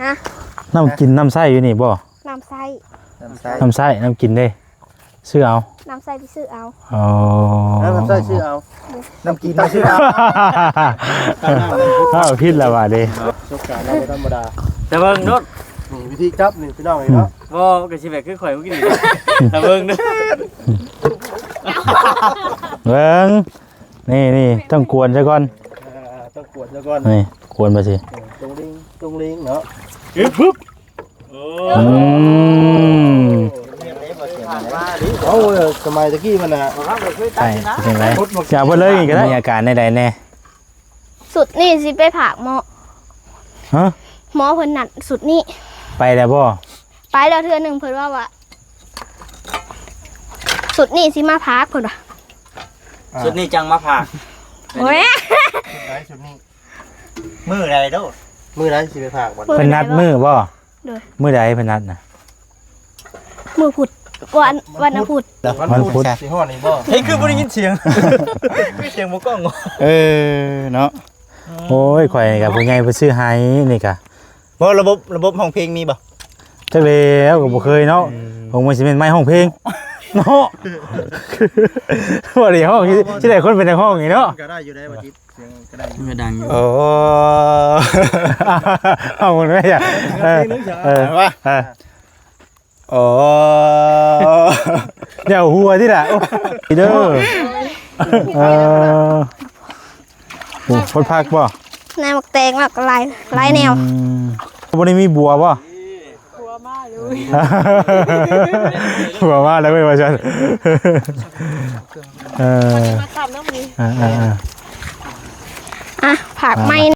ຮະ ນ້ຳກິນນ້ຳໃຊ້ຢູ່ນີ້ບໍ່? ນ້ຳໃຊ້ ນ້ຳໃຊ້ ນ້ຳໃຊ້ ນ້ຳກິນເດ້? ຊື້ເອົາ ນ້ຳໃຊ້ໄປຊື້ເອົາ. ອໍ ນ້ຳໃຊ້ຊື້ເອົາ ນ້ຳກິນໄປຊື້ເອົາ. ອ້າວ ຜິດແລ້ວບາດນີ້ ປະສົບການເຮົາບໍ່ທຳມະດາ. ແຕ່ເບິ່ງໂລດ ນີ້ວິທີຈັບນີ້ພີ່ນ້ອງເອີຍເນາະ. ບໍ່ ກໍຊິແບບຄືຂ້ອຍມື້ກີ້ນີ້ ແຕ່ເບິ່ງເດີ້ ເບິ່ງ ນີ້ໆ ຕ້ອງກວນຊະກ່ອນ ເອີ ຕ້ອງກວນຊະກ່ອນ ນີ້ກວນໄປຊິ ເອີ ຕົງລິງ ຕົງລິງເນາະ ອຶບ ໂອ້ ອືມ ເອົາ ສະໄໝຕະກີ້ມັນນະ ໃຊ່ ເປັນຈັ່ງໃດ? ຊິເອົາເບິດເລີຍນີ້ກໍໄດ້ ມີອາການໃດໆແດ່? ຊຸດນີ້ຊິໄປຝາກໝໍ. ຮະ? ໝໍເພິ່ນນັດຊຸດນີ້ ໄປແລ້ວບໍ່? ໄປແລ້ວເທື່ອໜຶ່ງ ເພິ່ນເວົ້າວ່າ ຊຸດນີ້ຊິມາຝາກ ເພິ່ນວ່າ ຊຸດນີ້ຈັ່ງມາຝາກ. ໂອ້ຍ ຊຸດໃດຊຸດນີ້? ມື້ໃດໂດ? ມື້ໃດຊິໄປຝາກບັດ? ເພິ່ນນັດມື້ບໍ່? ໂດຍ ມື້ໃດເພິ່ນນັດນະ? ມື້ພຸດ ວັນ ວັນອາທິດ ວັນພຸດ ຊິຮອດນີ້ບໍ່? ເຮີ້ຍ ຄືບໍ່ໄດ້ຍິນສຽງ ມີສຽງບໍ່ກ້ອງບໍ່? ເອີເນາະ ໂອ້ຍ ຂ້ອຍກັບຜູ້ໃຫຍ່ໄປຊື້ໃຫ້ນີ້ກະ ບໍ່ ລະບົບ ລະບົບຮ້ອງເພງມີບໍ່? ຈັກແລ້ວ ກໍບໍ່ເຄີຍເນາະ ອືມ ຄົງຊິແມ່ນໄມຮ້ອງເພງເນາະ ບໍ່ໄດ້ຮ້ອງ ຊິໄດ້ຄົນເປັນນັກຮ້ອງນີ້ເນາະ ກໍໄດ້ຢູ່ໄດ໋ວ່າຈິດ. ສຽງກໍໄດ້ຢູ່ ມັນກໍດັງຢູ່ ໂອ້ ເອົາໝົດແລ້ວ ເອີ ເອີ ວ່າ ເອີ ໂອ້ ຢ່າຫົວຕິລະ ໂອ້ ເດີ ເອີ ໂອ້ ຄົນພັກບໍ່? ໃນໝາກແຕງເນາະ ກໍຫຼາຍ ຫຼາຍແນວ ອືມ ບໍ່ໄດ້ມີບົວບໍ່? ຜົວມາເລີຍ ຜົວມາແລ້ວເວີ້ຍ ວ່າຊັ້ນ ເອີ ມາຄຳນຳນີ້ ອ່າໆໆ ອ່ະ ຝາກໄມ້ ອ່າ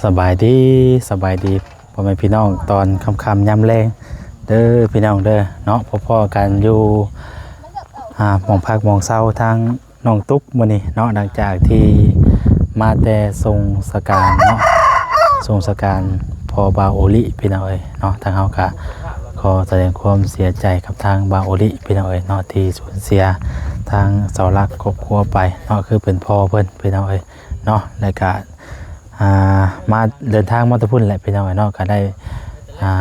ສະບາຍດີ ສະບາຍດີ ພໍ່ແມ່ພີ່ນ້ອງ ຕອນຄ່ຳໆຍາມແລງເດີພີ່ນ້ອງເດີເນາະ ພໍ້ໆກັນຢູ່ ອ່າ ໝ່ອງພັກໝ່ອງເຊົາທາງ ນ້ອງຕຸກມື້ນີ້ເນາະ ຫຼັງຈາກທີ່ມາແຕ່ສົ່ງສະການເນາະ ສົ່ງສະການພໍ່ບ່າວໂອລິພີ່ນ້ອງເອີຍເນາະ ທາງເຮົາກະຂໍສະແດງຄວາມເສຍໃຈກັບທາງບ່າວໂອລິພີ່ນ້ອງເອີຍເນາະ ທີ່ສູນເສຍທາງເສົາຫຼັກຄອບຄົວໄປເນາະ ຄືເປັນພໍ່ເພິ່ນພີ່ນ້ອງເອີຍເນາະ ແລ້ວກະ ອ່າ ມາ ເດີນທາງມາແຕ່ພຸ້ນແຫຼະພີ່ນ້ອງເອີຍເນາະ ກະໄດ້ ອ່າ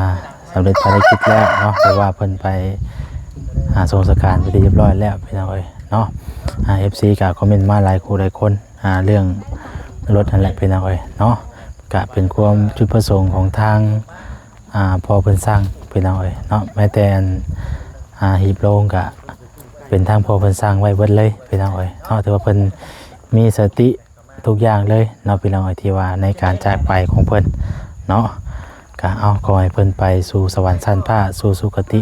ສຳເລັດພາລະກິດແລ້ວເນາະ ແຕ່ວ່າເພິ່ນໄປ ອ່າ ສົ່ງສະການເປັນທີ່ຮຽບຮ້ອຍແລ້ວພີ່ນ້ອງເອີຍເນາະ ອ່າ ເອັຟຊີ ກໍຄອມເມັນມາຫຼາຍຄູ່ຫຼາຍຄົນ ອ່າ ເລື່ອງລົດຫັ້ນແຫຼະພີ່ນ້ອງເອີຍເນາະ ກະເປັນຄວາມຈຸດປະສົງຂອງທາງ ອ່າ ພໍ່ເພິ່ນສັ່ງພີ່ນ້ອງເອີຍເນາະ ແມ້ແຕ່ອັນ ອ່າ ຫີບໂລງກະເປັນທາງພໍ່ເພິ່ນສັ່ງໄວ້ເບິດເລີຍພີ່ນ້ອງເອີຍເນາະ ຖືວ່າເພິ່ນມີສະຕິ ທຸກຢ່າງເລີຍເນາະພີ່ນ້ອງເອີຍ ທີ່ວ່າໃນການຈາກໄປຂອງເພິ່ນເນາະ ກະເອົາ ຂໍໃຫ້ເພິ່ນໄປສູ່ສະຫວັນຊັ້ນຟ້າ ສູ່ສຸຄະຕິ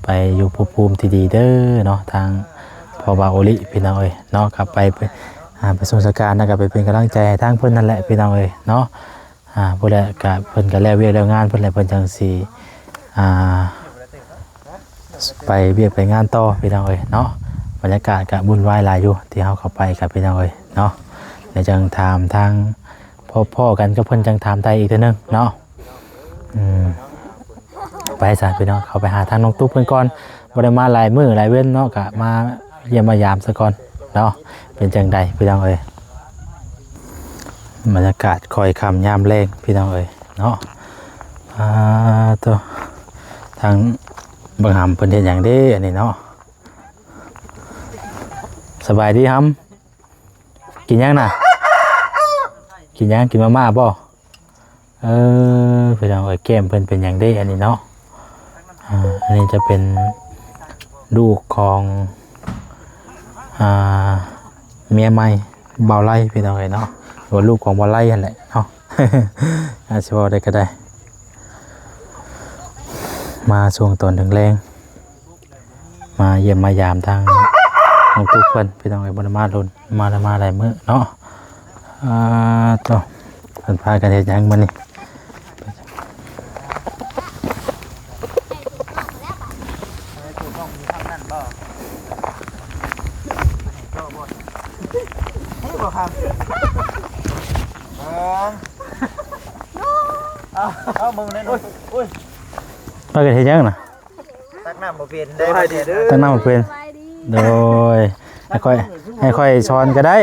ໄປຢູ່ພົບພູມທີ່ດີເດີເນາະ ທາງພໍ່ບ່າວໂອລິພີ່ນ້ອງເອີຍເນາະ ກະໄປ ອ່າ ໄປສົ່ງສະການ ແລ້ວກະໄປເປັນກຳລັງໃຈໃຫ້ທາງເພິ່ນນັ້ນແຫຼະພີ່ນ້ອງເອີຍເນາະ ອ່າ ພຸ້ນແຫຼະ ກະເພິ່ນກະແລ້ວວຽກແລ້ວງານເພິ່ນແຫຼະ ເພິ່ນຈັ່ງຊິ ອ່າ ໄປວຽກໄປງານຕໍ່ພີ່ນ້ອງເອີຍເນາະ ບັນຍາກາດກະວຸ່ນວາຍຫຼາຍຢູ່ ທີ່ເຮົາເຂົ້າໄປກະພີ່ນ້ອງເອີຍເນາະ ແລ້ວຈັ່ງຖາມທາງ ພໍ້ໆກັນກັບເພິ່ນຈັ່ງຖາມໄຖ່ອີກເທື່ອໜຶ່ງເນາະ ອືມ ໄປຊະພີ່ນ້ອງ ເຂົ້າໄປຫາທາງນ້ອງຕຸກເພິ່ນກ່ອນ ບໍ່ໄດ້ມາຫຼາຍມື້ຫຼາຍເວັນເນາະ ກະມາຢ້ຽມມາຢາມຊະກ່ອນເນາະ ເປັນຈັ່ງໃດພີ່ນ້ອງເອີຍ ບັນຍາກາດຄ່ອຍຄ່ຳຍາມແລງພີ່ນ້ອງເອີຍເນາະ ອ່າ ໂຕ ທາງບັກຫຳເພິ່ນເຮັດຫຍັງເດ້ອັນນີ້ເນາະ ສະບາຍດີຫຳ ກິນຫຍັງນະ ກິນຫຍັງ ກິນມາມ່າບໍ່? ເອີ ພີ່ນ້ອງເອີຍ ແກ້ມເພິ່ນເປັນຫຍັງເດ້ອັນນີ້ເນາະ ອ່າ ອັນນີ້ຈະເປັນລູກຂອງ ອ່າ ເມຍໃໝ່ບ່າວໄລພີ່ນ້ອງເອີຍເນາະ ຫຼືວ່າລູກຂອງບ່າວໄລຫັ້ນແຫຼະເນາະ ອາດຊິເວົ້າໄດ້ກໍໄດ້ ມາຊ່ວງຕອນແລງໆ ມາຢ້ຽມມາຢາມທາງນ້ອງຕຸກເພິ່ນ ພີ່ນ້ອງເອີຍ ບໍ່ໄດ້ມາດົນ ມາແລ້ວ ມາຫຼາຍມື້ເນາະ ອ່າ ໂຕ ເພິ່ນພາກັນເຮັດຫຍັງມື້ນີ້? ເອົາ ເອົາ ເບິ່ງແດ່ ໂອ້ຍ ໂອ້ຍ ພາກັນເຮັດຫຍັງນະ? ຕັກນ້ຳບໍ່ເປັນເດ້ ຕັກນ້ຳບໍ່ເປັນ ໂດຍ ໃຫ້ຂ້ອຍ ໃຫ້ຂ້ອຍສອນກໍໄດ້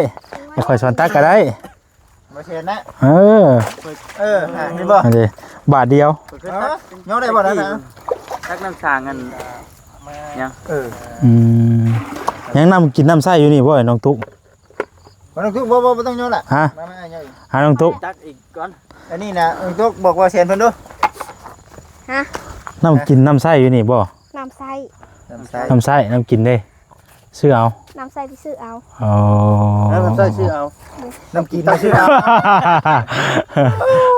ຂ້ອຍສອນຕັກກໍໄດ້ ບໍ່ແຊນນະ ເອີ ເອີ ຫັ້ນເຫັນບໍ່ ອັນນີ້ບາດດຽວ ເອີ ຍໍໄດ້ບໍ່ນັ້ນນະ ຕັກນ້ຳສ້າງຫັ້ນຍັງ ເອີ ອືມ ຍັງນ້ຳກິນນ້ຳໃຊ້ຢູ່ນີ້ບໍ່ ນ້ອງຕຸກ ບໍ່ຕ້ອງທຸກ ບໍ່ ບໍ່ ບໍ່ຕ້ອງຍໍລະ ຮະ ມາ ມາ ຫານ້ອງຕຸກ ຕັກອີກກ່ອນ ອັນນີ້ນະ ນ້ອງຕຸກບອກວ່າແຊນເພິ່ນດູ ຮະ ນ້ຳກິນນ້ຳໃຊ້ຢູ່ນີ້ບໍ່ ນ້ຳໃຊ້ ນ້ຳໃຊ້ ນ້ຳໃຊ້ ນ້ຳກິນເດ້ ຊື້ເອົາ ນ້ຳໃຊ້ທີ່ຊື້ເອົາ ອໍ ນ້ຳໃຊ້ຊື້ເອົາ ນ້ຳກິນຊື້ເອົາ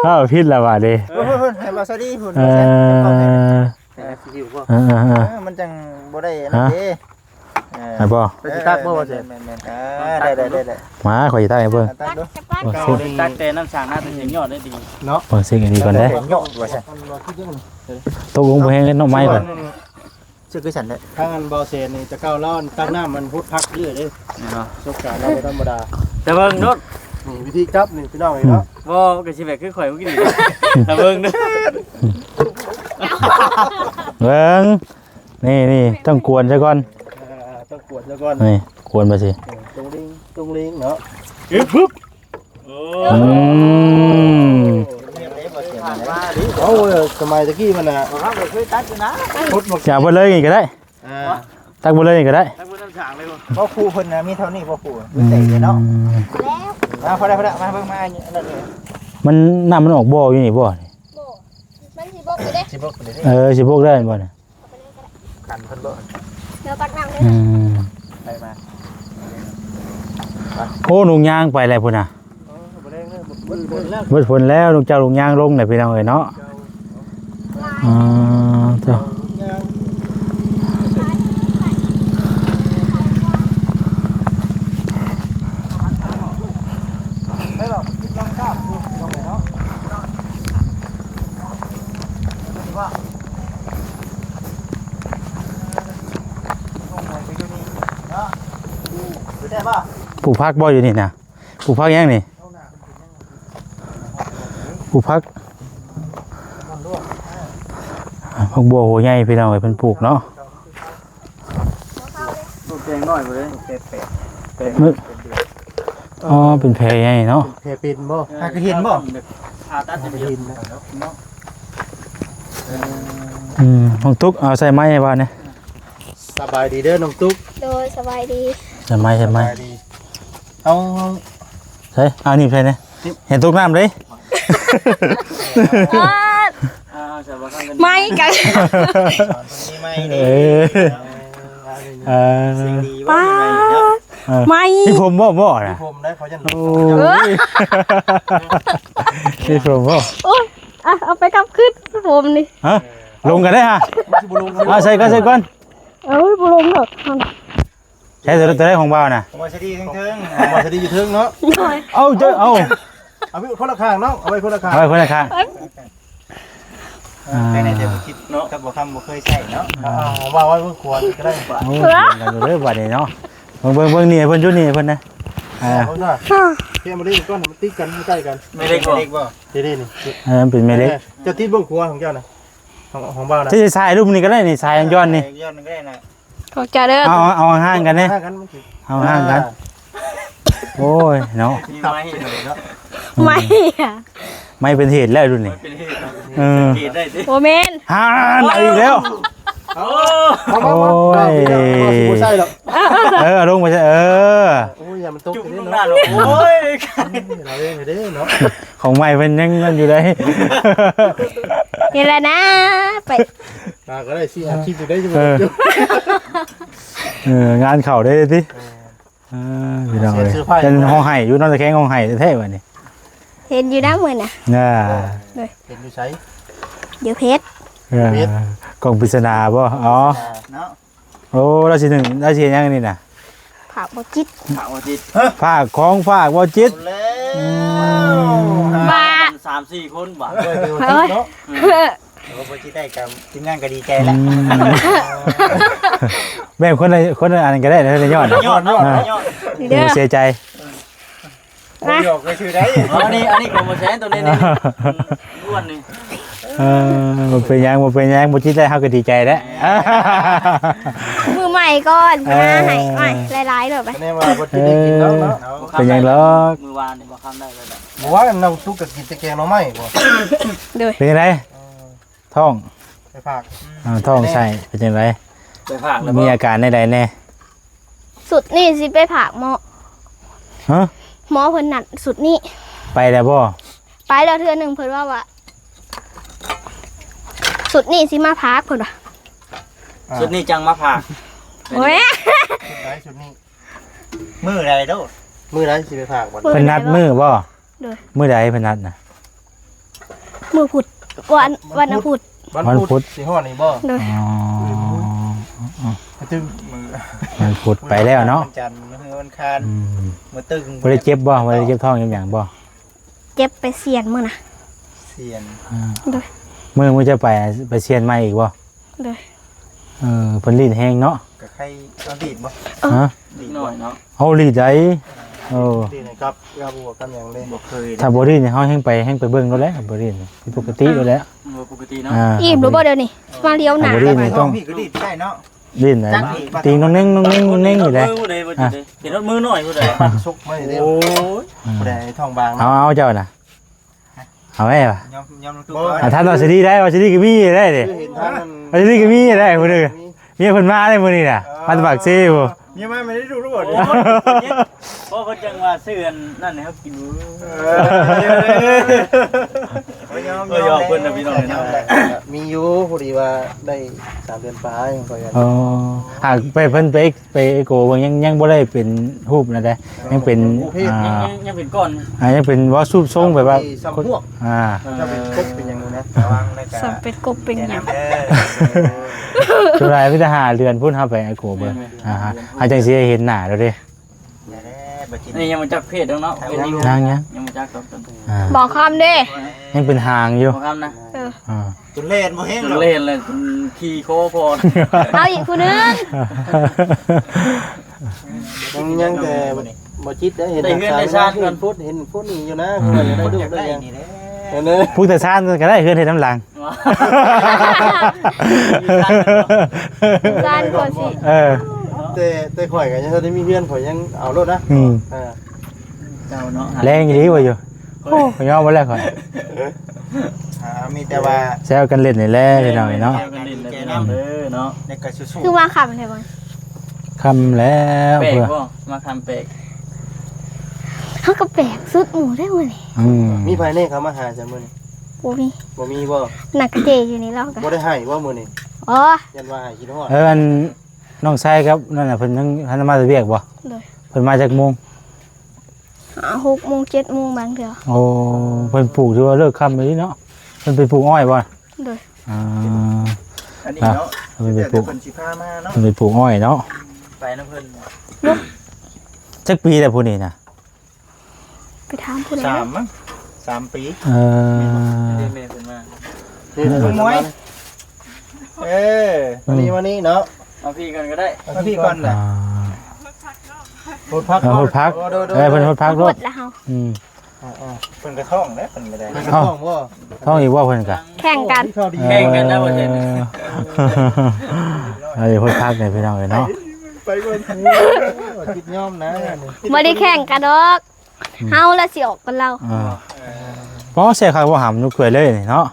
ເອີ ຜິດລະບາດນີ້ ເອີ ເພິ່ນ ເພິ່ນ ໃຫ້ມາສະດີພຸ້ນ ເອີ ເອີ ເອີ ມັນຈັ່ງບໍ່ໄດ້ອັນນັ້ນເດ້ ເອີ ໃຫ້ບໍ່ ໄປຊິຕັກບໍ່ວ່າຊິ ແມ່ນໆໆ ເອີ ໄດ້ໆໆ ມາ ຂ້ອຍຊິຕັກໃຫ້ເບິ່ງ ຕັກ ຕັກ ຕັກແຕ່ນ້ຳສ້າງນະ ແຕ່ເສຍຍອດໄດ້ດີເນາະ ເບິ່ງຊິອັນນີ້ກ່ອນເດ້ ເສຍຍອດວ່າຊັ້ນ ຕົກລົງບໍ່ແຮງເນາະ ໄມ້ກ່ອນ ຊື່ຄືສັນເດ້ ທາງອັນບໍ່ແຊນນີ້ ແຕ່ເກົ່າລາວຕັກນ້ຳມັນຫົດຜັກເລື້ອຍເດ້ ເນາະ ປະສົບການລາວບໍ່ທຳມະດາ ແຕ່ເບິ່ງໂລດ ນີ້ວິທີຈັບນີ້ພີ່ນ້ອງເອີຍເນາະ ບໍ່ກໍຊິແບບຄືຂ້ອຍມື້ກີ້ນີ້ ແຕ່ເບິ່ງເດີ້ ເບິ່ງ ນີ້ໆ ຕ້ອງກວນຊະກ່ອນ ເອີ ຕ້ອງກວນຊະກ່ອນ ນີ້ກວນໄປຊິ ເອີ ຕົງລິງ ຕົງລິງເນາະ ອຶບ ໂອ້ ອືມ ເອົາ ສະໄໝຕະກີ້ມັນນະ ເຮົາກໍເຄີຍຕັດຢູ່ນະ ຈະເອົາເບິດເລີຍນີ້ກໍໄດ້ ອ່າ ຕັກເບິດເລີຍນີ້ກໍໄດ້ ຕັກເບິດນ້ຳສ້າງເລີຍບໍ່ ພໍ່ຄູເພິ່ນນະມີເທົ່ານີ້ພໍ່ຄູ ອືມ ເຕັມເລີຍເນາະ ມາ ພໍແລ້ວ ພໍແລ້ວ ມາເບິ່ງ ມາອັນນັ້ນເລີຍ ມັນ ນ້ຳມັນອອກບໍ່ຢູ່ນີ້ບໍ່ ບໍ່ ມັນຊິບົກຢູ່ເດ້ ຊິບົກຢູ່ເດ້ ເອີ ຊິບົກໄດ້ບໍ່ນີ້ ຄັນເພິ່ນບໍ່ ເດີ ຕັກນ້ຳເດີ ອືມ ໄປມາ ໂອ້ ນຸງຍາງໄປແລ້ວພຸ້ນນະ ເອີ ບໍ່ໄດ້ເລີຍ ເບິດ ເບິດຜົນແລ້ວ ເບິດຜົນແລ້ວ ນຸງເຈົ້ານຸງຍາງລົງແລ້ວພີ່ນ້ອງເອີຍເນາະ ເຈົ້າ ອໍ ເຈົ້າ ໄປດອກ ກິນລອງກາບຢູ່ ພີ່ນ້ອງເອີຍເນາະ ປູກຜັກບໍ່ຢູ່ນີ້ນະ? ປູກຜັກຫຍັງນີ້? ປູກຜັກ ຜັກບົວຫົວໃຫຍ່ພີ່ນ້ອງເອີຍ ເພິ່ນປູກເນາະ. ລູກແປງນ້ອຍບໍ່ເດ້ ແປງ ແປງ ອໍ ເປັນແຜໃຫຍ່ເນາະ ແຜເປັນບໍ່? ຫາກະເຫັນບໍ່? ຜ່າຕັດຢ່າງດຽວ ອືມ ນ້ອງຕຸກ ເອົາໃສ່ໄມ້ໃຫ້ວ່າແດ່. ສະບາຍດີເດີນ້ອງຕຸກ ໂດຍ ສະບາຍດີ ໃສ່ໄມ້ ໃສ່ໄມ້ ເອົາ ໃສ່ ເອົາໜີບໃສ່ແດ່ ເຫັນຕົກນ້ຳເດ້ ປາດ ອ່າ ໃສ່ບໍ່ທັນ ໄມ້ກັນ ມີໄມ້ ເອີ ເອີ ປາດ ເອີ ໄມ້ ມີຜົມບໍ່ ບໍ່ນະ ມີຜົມໄດ້ ເຂົາຍັງ ໂອ້ຍ ເອີ ມີຜົມບໍ່ ໂອ້ຍ ອ່ະ ເອົາໄປກັບຄືນຜົມນີ້ ຮະ ລົງກັນໄດ້ຫະ ມັນຊິບໍ່ລົງ ເອົາໃສ່ກ່ອນ ໃສ່ກ່ອນ ເອົາ ບໍ່ລົງດອກ ໃຊ້ຕົວ ຕົວໃດຂອງບ່າວນະ ຂອງບ່າວສະດີເທິງໆ ຂອງບ່າວສະດີຢູ່ເທິງເນາະ ໂດຍ ເອົາ ເອົາ ເອົາ ເອົາໄວ້ຄົນລະຂ້າງເນາະ ເອົາໄວ້ຄົນລະຂ້າງ ເອົາໄວ້ຄົນລະຂ້າງ ອ່າ ແຕ່ໃນແຕ່ບໍ່ຄິດເນາະ ກັບບໍ່ຄຳບໍ່ເຄີຍໃຊ້ເນາະ ເອົາ ເອົາ ເອົາໄວ້ເບື້ອງຂວາກໍໄດ້ ໂອ້ຍ ກັນເລີຍບາດນີ້ເນາະ ເບິ່ງ ເບິ່ງ ເບິ່ງນີ້ໃຫ້ເພິ່ນ ຈຸດນີ້ໃຫ້ເພິ່ນນະ ອ່າ ເບິ່ງເດີ ເພມາເລີຍກ່ອນ ໃຫ້ມັນຕິດກັນ ໃກ້ກັນ ແມ່ເຫຼັກບໍ່? ແມ່ເຫຼັກບໍ່? ເດໆ ນີ້ ເອີ ມັນເປັນແມ່ເຫຼັກ ເຈົ້າຕິດເບື້ອງຂວາຂອງເຈົ້ານະ ຂອງ ຂອງບ່າວນະ ເຈົ້າຊິສາຍຮູບນີ້ກໍໄດ້ນີ້ ສາຍຍ້ອນນີ້ ຍ້ອນກໍໄດ້ນະ ຂອງເຈົ້າເດີ ເອົາ ເອົາຫ່າງໆກັນເດ້ ເອົາຫ່າງໆກັນ ອ່າ ໂອ້ຍເນາະ ມີໄມ້ເນາະ ໄມ້ ໄມ້ເປັນເຫດແລ້ວລຸ້ນນີ້ ໄມ້ເປັນເຫດ ເອີ ເຫດໄດ້ຕິ ບໍ່ແມ່ນ ຫານ ເອົາອີກແລ້ວ ໂອ້ ໂອ້ຍ ບໍ່ໃສ່ດອກ ເອີ ເອົາລົງໄປໃສ່ ເອີ ໂອ້ຍ ຢ່າມັນຕົກ ຈຸກລົງ ເດ້ ໜ້າ ໂອ້ຍ ລາວເອງເດ້ເນາະ ຂອງໃໝ່ເພິ່ນຍັງນັ້ນຢູ່ໃດ ນີ້ແຫຼະນະ ໄປ ອ່າ ກໍໄດ້ສີ່ຫ້າຄລິບຢູ່ໄດ໋ ເອີ ເອີ ງານເຂົ້າໄດ້ຕິ ເອີ ເອີ ພີ່ນ້ອງເອີຍ ເປັນຮ້ອງໄຫ້ຢູ່ເນາະ ຕະແຄງຮ້ອງໄຫ້ແທ້ໆ ບັດນີ້ ເຫັນຢູ່ນະມື້ນະ ອ່າ ໂດຍ ເຫັນຢູ່ໃສ? ຢູ່ເພຈ ເອີ ເພຈ ກ້ອງປິດສະໜາບໍ່? ອໍ ເນາະ ໂອ້ ລາວຊິໜຶ້ງ ລາວຊິເຮັດຫຍັງອັນນີ້ນະ? ຝາກບໍ່ຈິດ ຝາກບໍ່ຈິດ ຝາກຂອງຝາກບໍ່ຈິດ ເອົາແລ້ວ ອືມ ບ້າ ສາມສີ່ຄົນບາດ ໂອ້ຍ ເນາະ ໂອ້ ບໍ່ຈິດໄດ້ກໍທີມງານກໍດີໃຈແລ້ວ ອືມ ແບບຄົນລະ ຄົນລະອັນກໍໄດ້ນະ ຍອດ ຍອດເນາະ ອ່າ ຍອດ ເດີ ບໍ່ເສຍໃຈ ບໍ່ຢອກກໍຊື່ໄດ້ ອໍ ອັນນີ້ ອັນນີ້ຂອງບໍ່ແຊນ ຕົວນີ້ນີ້ ອ້ວນນີ້ ເອີ ເອີ ບໍ່ເປັນຫຍັງ ບໍ່ເປັນຫຍັງ ບໍ່ຈິດໄດ້ ເຮົາກໍດີໃຈແລ້ວ ມື້ໃໝ່ກ່ອນ ເອີ ຫາໃຫ້ ໃຫ້ຫຼາຍໆໂລດໄປ ແສດງວ່າບໍ່ຈິດໄດ້ກິນແລ້ວເນາະ ເອີ ເປັນຫຍັງດອກ ມື້ວານນີ້ບໍ່ຄຳໄດ້ເລີຍແຫຼະ ບໍ່ວ່ານ້ອງຕຸກກໍກິນແຕ່ແກງໜໍ່ໄມ້ບໍ່ ໂດຍ ເປັນຈັ່ງໃດ ເອີ ທ້ອງ ໄປພາກ ເອີ ທ້ອງໃສ່ ເປັນຈັ່ງໃດ ໄປພາກແລ້ວ ມີອາການແນວໃດແດ່? ສຸດນີ້ຊິໄປພາກໝໍ ຮະ ໝໍເພິ່ນນັດສຸດນີ້ ໄປແລ້ວບໍ່? ໄປແລ້ວເທື່ອໜຶ່ງ ເພິ່ນເວົ້າວ່າ ສຸດນີ້ຊິມາພາກ ເພິ່ນວ່າ ອ່າ ສຸດນີ້ຈັ່ງມາພາກ ໂອ້ຍ ສຸດໃດ ສຸດນີ້ ມື້ໃດໂດ? ມື້ໃດຊິໄປພາກບັດ? ເພິ່ນນັດມື້ບໍ່? ໂດຍ ມື້ໃດເພິ່ນນັດນະ? ມື້ພຸດ ວັນ ວັນພຸດ ວັນພຸດ ວັນພຸດ ຊິຮອດນີ້ບໍ່? ໂດຍ ອໍ ມື້ຕຶງ ມື້ ວັນພຸດໄປແລ້ວເນາະ ວັນຈັນ ມື້ອັງຄານ ອືມ ມື້ຕຶງ ບໍ່ໄດ້ເຈັບບໍ່? ບໍ່ໄດ້ເຈັບທ້ອງເຈັບຫຍັງບໍ່? ເຈັບໄປຊຽນມື້ນະ ຊຽນ ອ່າ ໂດຍ ມື້ ມື້ຈະໄປ ໄປຊຽນໃໝ່ອີກບໍ່? ໂດຍ ເອີ ເພິ່ນລີດແຮງເນາະ ກໍໃຄເອົາລີດບໍ່? ເອີ ຮະ? ລີດໜ້ອຍເນາະ ເອົາລີດໃດ ເອີ ລີດໃຫ້ກັບ ກັບຫົວກັບຫຍັງເລີຍ ບໍ່ເຄີຍ ຖ້າບໍ່ລີດນີ້ເຮົາແຮ່ງໄປ ແຮ່ງໄປເບິ່ງໂລດແຫຼະ ບໍ່ລີດນີ້ຜິດປົກກະຕິໂລດແຫຼະ ອ່າ ບໍ່ປົກກະຕິເນາະ ອ່າ ອີບຫຼືບໍ່ດຽວນີ້ ມາລຽວໜ້າ ຖ້າບໍ່ລີດນີ້ຕ້ອງ ນີ້ກໍລີດໄດ້ເນາະ ລີດໄດ້ ຕີງນ້ອງເນັ່ງ ນ້ອງເນັ່ງ ນ້ອງເນັ່ງຢູ່ເດ້ ເຫັນຮອດມືໜ້ອຍຜູ້ໃດ ປັກສົກໄວ້ເດ້ ໂອ້ຍ ຜູ້ໃດທ້ອງບາງ ເອົາ ເອົາເຈົ້ານະ ເອົາແມ່ວະ ຍອມ ຍອມ ອ່າ ທ່ານວ່າຊິດີໄດ້ ວ່າຊິດີກໍມີໄດ້ເດ້ ຄືເຫັນທ່ານ ວ່າຊິດີກໍມີໄດ້ຜູ້ໜຶ່ງ ມີ ເມຍເພິ່ນມາໄດ້ມື້ນີ້ນະ ເອີ ມາແຕ່ປາກເຊພຸ້ນ ເມຍມາບໍ່ໄດ້ດູລູກ ໂອ້ຍ ເພິ່ນຍັງ ເພາະເພິ່ນຈັ່ງວ່າຊື້ອັນນັ້ນໃຫ້ເຮົາກິນ ເອີ ໂອ້ຍ ຍອມ ໂອ້ຍ ຍອມ ຍອມເພິ່ນນະພີ່ນ້ອງເນາະ ຍອມແຫຼະ ມີຢູ່ ພໍດີວ່າໄດ້ສາມເດືອນປາຍ ຂ້ອຍກໍ ອໍ ຫາກໄປ ເພິ່ນໄປ ໄປເອໂກເບິ່ງ ຍັງ ຍັງບໍ່ໄດ້ເປັນຮູບນະເດ້ ຍັງເປັນ ອ່າ ຍັງ ຍັງເປັນກ້ອນ ອ່າ ຍັງເປັນ ວ່າ ຮູບຊົງແບບວ່າ ອ່າ ເປັນກົບເປັນຫຍັງນີ້ນະ ເປັນກົບເປັນຫຍັງ ສ່ວນຫຼາຍມີແຕ່ຫ້າເດືອນພຸ້ນ ເຮົາໄປເອໂກເບິ່ງ ອ່າ ເຮົາຈັ່ງຊິໄດ້ເຫັນໜ້າແລ້ວເດ້ ນີ້ຍັງບໍ່ຈັກເພດດອກເນາະ ຍັງ ຍັງ ຍັງບໍ່ຈັກດອກ ອ່າ ບໍ່ຄຳເດ້ ຍັງເປັນຫາງຢູ່ ບໍ່ຄຳນະ ເອີ ອ່າ ຈົນແລ່ນບໍ່ແຮງ ຈົນແລ່ນແລ້ວ ຂີ່ຄໍພໍ ເອົາອີກຜູ້ໜຶ່ງ ຍັງ ຍັງແຕ່ບໍ່ຈິດໄດ້ ເຫັນ ໄດ້ເຮືອນໄດ້ຊານກ່ອນ ເຫັນພຸດ ເຫັນພຸດນີ້ຢູ່ນະ ເອີ ເພິ່ນຢາກໄດ້ລູກໄດ້ຫຍັງ ນີ້ແຫຼະ ເອີ ພຸດແຕ່ຊານກໍໄດ້ ເຮືອນເຮັດນຳຫຼັງ ຊານກໍຊິ ເອີ ແຕ່ ແຕ່ຂ້ອຍກໍຍັງໄດ້ມີເຮືອນ ຂ້ອຍຍັງເອົາໂລດນະ ອືມ ເອີ ເຈົ້າເນາະ ແລງອີ່ຫຼີວ່າຢູ່ ໂອ້ ຍອມບໍ່ແລ້ວຂ້ອຍ ອ່າ ມີແຕ່ວ່າແຊວກັນຫຼິ້ນນີ້ແຫຼະພີ່ນ້ອງເອີຍເນາະ ແຊວກັນຫຼິ້ນເດີເນາະ ແລ້ວກໍສູ້ໆ ຄືວ່າຄ່ຳແທ້ບໍ່ ຄ່ຳແລ້ວ ແປກບໍ່ ມາຄ່ຳແປກ ເຮົາກໍແປກສຸດໝູ່ໄດ້ມື້ນີ້ ອືມ ມີໃຜແດ່ເຂົ້າມາຫາຊະມື້ນີ້ ບໍ່ມີ ບໍ່ມີບໍ່ ນັກເຕະຢູ່ນີ້ລາວກໍ ບໍ່ໄດ້ໄຫ້ບໍ່ມື້ນີ້ ອໍ ຢ້ານວ່າໄຫ້ຄິດຮອດ ເອີ ອັນ ນ້ອງຊາຍກັບນັ້ນນະ ເພິ່ນຍັງທັນມາແຕ່ວຽກບໍ່ ໂດຍ ເພິ່ນມາຈັກໂມງ ຫ້າຫົກໂມງເຈັດໂມງບາງເທື່ອ ໂອ້ ເພິ່ນປູກຖືວ່າເລີກຄ່ຳອີ່ຫຼີເນາະ ເພິ່ນໄປປູກອ້ອຍບໍ່ ໂດຍ ອ່າ ອັນນີ້ເນາະ ເພິ່ນໄປປູກ ເພິ່ນຊິພາມາເນາະ ເພິ່ນໄປປູກອ້ອຍເນາະ ໄປນຳເພິ່ນ ຈັກປີແລ້ວຜູ້ນີ້ນະ ໄປຖາມຜູ້ໃດ ສາມ ເນາະ ມັ້ງ ສາມປີ ເອີ ແມ່ເພິ່ນມາ ນີ້ ນ້ອງມວຍ ເອີ ມານີ້ ມານີ້ເນາະ ເອົາພີ່ກ່ອນກໍໄດ້ ເອົາພີ່ກ່ອນນະ ອ່າ ຫົດຜັກ ເອີ ຫົດຜັກ ໂອ້ ໂດຍ ໂດຍ ເອີ ເພິ່ນຫົດຜັກໂລດ ຫົດແລ້ວເຮົາ ອືມ ອ່າໆ ເພິ່ນກໍທ້ອງແຫຼະ ເພິ່ນກໍໄດ້ ເອົ້າ ທ້ອງບໍ່ ທ້ອງອີກບໍ່ເພິ່ນກໍ ແຂ່ງກັນ ໂອ້ ເຂົ້າດີ ແຂ່ງກັນນະ ເອີ ວ່າຊັ້ນ ເອີ ຫົດຜັກນີ້ພີ່ນ້ອງເອີຍເນາະ ໄປກ່ອນ ຄິດຍອມນະ ບໍ່ໄດ້ແຂ່ງກັນດອກ ອືມ ເຮົາລະຊິອອກກ່ອນລາວ ອ່າ ພໍແຊບຄັກບໍ່ຫຳ ນຸກຖ້ວຍເລີຍນີ້ເນາະ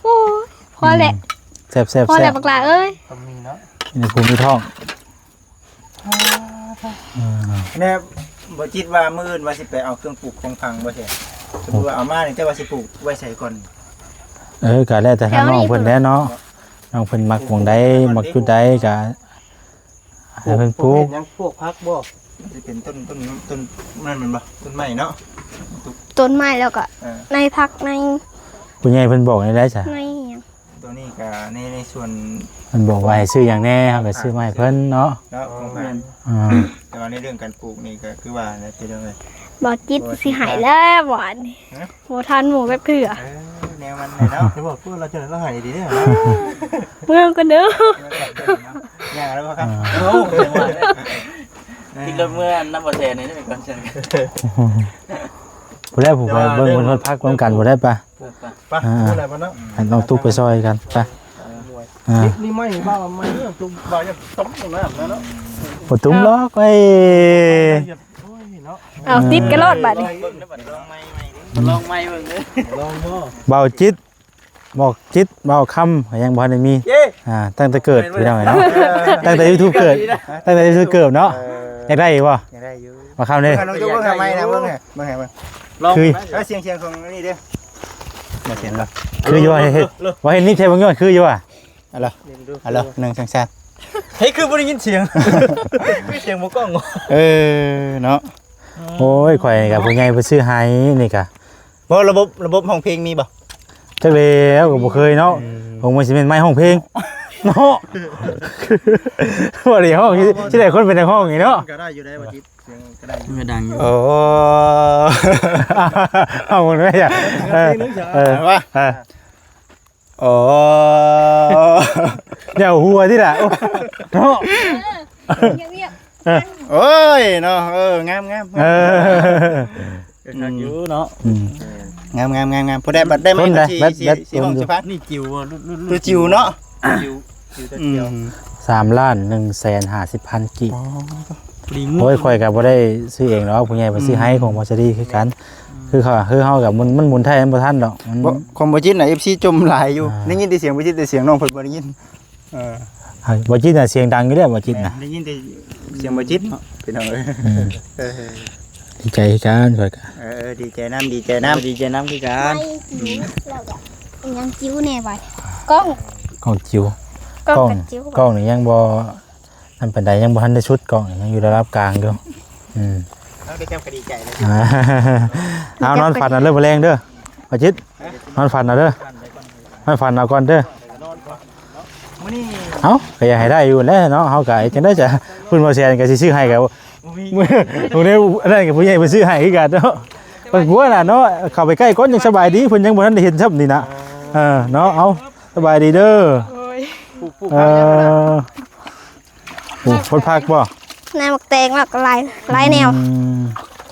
ໂອ້ຍ ພໍແຫຼະ ອືມ ແຊບໆ ພໍແຫຼະບັກຫຼ້າເອີຍ ຕ້ອງມີເນາະ ມີຜູ້ມີທ້ອງ ອ່າ ແນ່ ບໍ່ຈິດວ່າມື້ອື່ນວ່າຊິໄປເອົາເຄື່ອງປູກຂອງຝັງບໍ່ແທ້ ສົມມຸດວ່າເອົາມານີ້ ເຈົ້າວ່າຊິປູກໄວ້ໃສກ່ອນ ເອີ ກໍແລ້ວແຕ່ທາງນ້ອງເພິ່ນແຫຼະເນາະ ນ້ອງເພິ່ນມັກໝ່ອງໃດ ມັກຈຸດໃດກໍ ໃຫ້ເພິ່ນປູກ ປູກເຮັດຫຍັງ ປູກຜັກບໍ່ ມັນຊິເປັນຕົ້ນ ຕົ້ນ ຕົ້ນນັ້ນແມ່ນບໍ່ ຕົ້ນໄມ້ເນາະ ຕົ້ນໄມ້ ແລ້ວກໍ ເອີ ໃນຜັກໃນ ຜູ້ໃຫຍ່ເພິ່ນບອກແນວໃດຊະ ໃນຫຍັງ ຕົວນີ້ກໍໃນ ໃນສ່ວນ ເພິ່ນບອກວ່າໃຫ້ຊື້ຫຍັງແດ່ ເຮົາກໍຊື້ມາໃຫ້ເພິ່ນເນາະ ເນາະ ຂອງເພິ່ນ ອ່າ ແຕ່ວ່າໃນເລື່ອງການປູກນີ້ກໍຄືວ່າແຫຼະພີ່ນ້ອງເອີຍ ບໍ່ຈິດຊິໃຫ້ແລ້ວບາດນີ້ ຮະ ບໍ່ທັນໝູ່ຈັກເທື່ອ ເອີ ແນວມັນແຫຼະເນາະ ຈະບອກເພິ່ນລາວຈະໄດ້ລາວໃຫ້ດີເດ້ ເມືອງກັນເດີ ຍ່າງແລ້ວບໍ່ຄັບ ອ່າ ໂອ້ ຕິດລົດເມືອນຳບໍ່ແຊນນີ້ໄປກ່ອນ ຜູ້ໃດຜູ້ໄປເບິ່ງເພິ່ນຮອດພັກນຳກັນຜູ້ໃດປະ ປູກ ໄປ ອ່າ ມື້ໃດວະເນາະ ໃຫ້ນ້ອງຕຸກໄປຊ່ອຍກັນ ໄປ ອ່າ ນີ້ໄມ້ ວ່າໄມ້ ຕຸກ ວ່າຢາກຕົກລົງນ້ຳແລ້ວເນາະ ບໍ່ຕົກຫຼອກເອີຍ ໂອ້ຍເນາະ ເອົາ ຕິດກັນໂລດບາດນີ້ ລອງໃໝ່ ລອງໃໝ່ເບິ່ງເດີ ລອງບໍ່ ເບົາຈິດ ເບົາຈິດ ເບົາຄຳ ຍັງບໍ່ທັນໄດ້ມີ ເຢ້ ອ່າ ຕັ້ງແຕ່ເກີດ ພີ່ນ້ອງເອີຍເນາະ ຕັ້ງແຕ່ຢູທູບເກີດ ຕັ້ງແຕ່ຢູທູບເກີດເນາະ ເອີ ຢາກໄດ້ຢູ່ບໍ່ ຢາກໄດ້ຢູ່ ເບົາຄຳເດ້ ເບິ່ງໃຫ້ນ້ອງຕຸກເບິ່ງໃຫ້ ເບິ່ງໃຫ້ ເບິ່ງ ລອງ ຄື ເອົາສຽງ ສຽງຂອງອັນນີ້ເດ້ ມາສຽງກ່ອນ ຄືຢູ່ວ່າເຮັດ ວ່າເຮັດນິບໃສ່ເບິ່ງຢູ່ວ່າຄືຢູ່ວ່າ ອັນລະ ອັນລະ ໜຶ່ງ ສອງ ສາມ ເຮີ້ຍ ຄືບໍ່ໄດ້ຍິນສຽງ ຄືສຽງບໍ່ກ້ອງ ເອີ ເນາະ ໂອ້ຍ ຂ້ອຍກັບຜູ້ໃຫຍ່ໄປຊື້ໃຫ້ນີ້ກະ ບໍ່ ລະບົບ ລະບົບຮ້ອງເພງມີບໍ່? ຈັກແລ້ວ ກໍບໍ່ເຄີຍເນາະ ອືມ ຄົງມັນຊິແມ່ນໄມຮ້ອງເພງເນາະ ບໍ່ໄດ້ຮ້ອງ ຊິໄດ້ຄົນເປັນນັກຮ້ອງນີ້ເນາະ ກໍໄດ້ຢູ່ໄດ໋ ບໍ່ຈິດ ສຽງກໍໄດ້ຢູ່ ມັນກໍດັງຢູ່ ໂອ້ ເອົາໝົດເລີຍ ເອີ ເອີ ເອີ ໂອ້ ຢ່າຫົວຕິລະ ເນາະ ເອີ ງຽບໆ ເອີ ໂອ້ຍເນາະ ເອີ ງາມໆ ເອີ ຄັກຢູ່ເນາະ ອືມ ງາມໆໆໆ ຜູ້ໃດບັດໄດ້ມາ ແບດ ຊິ ຊິ ຊິຮ້ອງ ຊິພັກ ນີ້ຈິວ ລຸ້ນ ລຸ້ນ ລຸ້ນຈິວເນາະ ຈິວ ຈິວ ອືມ ສາມລ້ານໜຶ່ງແສນຫ້າສິບພັນກີບ ອໍ ພໍດີງວດ ໂອ້ຍ ຂ້ອຍກໍບໍ່ໄດ້ຊື້ເອງດອກ ຜູ້ໃຫຍ່ເພິ່ນຊື້ໃຫ້ ອືມ ຂອງບໍ່ສະດີຄືກັນ ອືມ ຄືເຂົາ ຄືເຮົາກໍມັນ ມັນໝູນໄທມັນບໍ່ທັນດອກ ມັນ ບໍ່ ຂອງບໍ່ຈິດນະ ເອັຟຊີຈົ່ມຫຼາຍຢູ່ ອ່າ ໄດ້ຍິນແຕ່ສຽງບໍ່ຈິດ ແຕ່ສຽງນ້ອງເພິ່ນບໍ່ໄດ້ຍິນ ເອີ ບໍ່ຈິດນະ ສຽງດັງຢູ່ແລ້ວບໍ່ຈິດນະ ໄດ້ຍິນແຕ່ສຽງບໍ່ຈິດເນາະ ພີ່ນ້ອງເອີຍ ອືມ ເອີ ດີໃຈຄືກັນຂ້ອຍກໍ ເອີ ດີໃຈນຳ ດີໃຈນຳ ດີໃຈນຳຄືກັນ ໄມ້ຈິ້ວ ແລ້ວກໍຫຍັງຈິ້ວແດ່ບາດ ກ້ອງ ກ້ອງຈິ້ວ ກ້ອງ ກ້ອງ ກ້ອງນີ້ຍັງບໍ່ ອັນປານໃດ ຍັງບໍ່ທັນໄດ້ຊຸດກ້ອງ ຍັງຢູ່ລະດັບກາງຢູ່ ອືມ ເຮົາໄດ້ຈັບກໍດີໃຈແລ້ວ ອ່າ ເອົານອນຝັນເອົາເດີມື້ແລງເດີ ປາຈິດ ນອນຝັນເອົາເດີ ນອນຝັນເອົາກ່ອນເດີ ມື້ນີ້ ເອົ້າ ກໍຢາກໃຫ້ໄດ້ຢູ່ແຫຼະເນາະ ເຮົາກໍເຮັດຈັ່ງໃດຈະ ເພິ່ນບໍ່ແຊນກໍຊິຊື້ໃຫ້ກໍ ຜູ້ໃດ ອັນນັ້ນກໍຜູ້ໃຫຍ່ເພິ່ນຊື້ໃຫ້ຄືກັນເນາະ ເພິ່ນກົວນະເນາະ ເຂົ້າໄປໃກ້ກ່ອນ ຍັງສະບາຍດີ ເພິ່ນຍັງບໍ່ທັນໄດ້ເຫັນຊ້ຳນີ້ນະ ອ່າ ເອີ ເນາະ ເອົາ ສະບາຍດີເດີ ໂອ້ຍ ປູກ ປູກ ເອີ ປູກ ໂອ້ ຄົນພັກບໍ່? ນາໝາກແຕງແລ້ວກໍຫຼາຍ ຫຼາຍແນວ ອືມ